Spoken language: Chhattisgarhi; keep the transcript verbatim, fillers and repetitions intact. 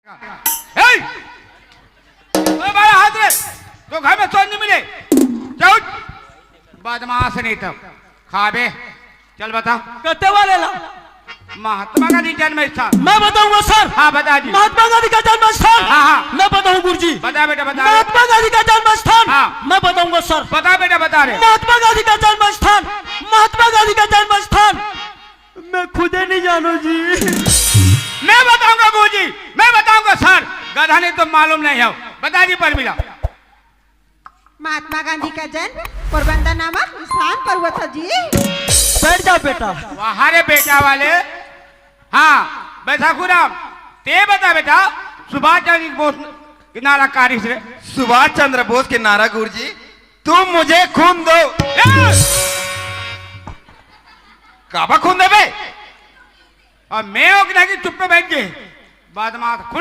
ए! ओ बारह हाथ रे, तो घर में सोन नहीं मिले। चल उठ। बदमाश नहीं तो खाबे। चल बता। कते वाले ला? महात्मा गांधी जन्म स्थान। मैं बताऊंगा सर। हाँ, बता जी। महात्मा गांधी का जन्म स्थान। हाँ, हाँ। मैं बताऊं गुरुजी। बता बेटा, बता। महात्मा गांधी का जन्म स्थान। हाँ। मैं बताऊंगा सर। बता बेटा, बता रे। महात्मा गांधी का जन्म स्थान, महात्मा गांधी का जन्म स्थान मैं खुदे नहीं जानू जी। मैं बताऊंगा गुरुजी, मैं बताऊंगा सर। गधा नहीं तो मालूम नहीं है। बता जी परमिला। महात्मा गांधी का जन्म पोरबंदर नामक स्थान पर हुआ था जी। बैठ जा बेटा। वाह रे बेटा वाले। हाँ, बैसाखू राम, ते बता बेटा, सुभाष चंद्र बोस के नारा का रिहिस रे? सुभाष चंद्र बोस के नारा गुरुजी, तुम मुझे खून दो। ए! काबर खून देबे? अब मैं ओकरा के चुप्पे बैठ गे। बदमाश, खून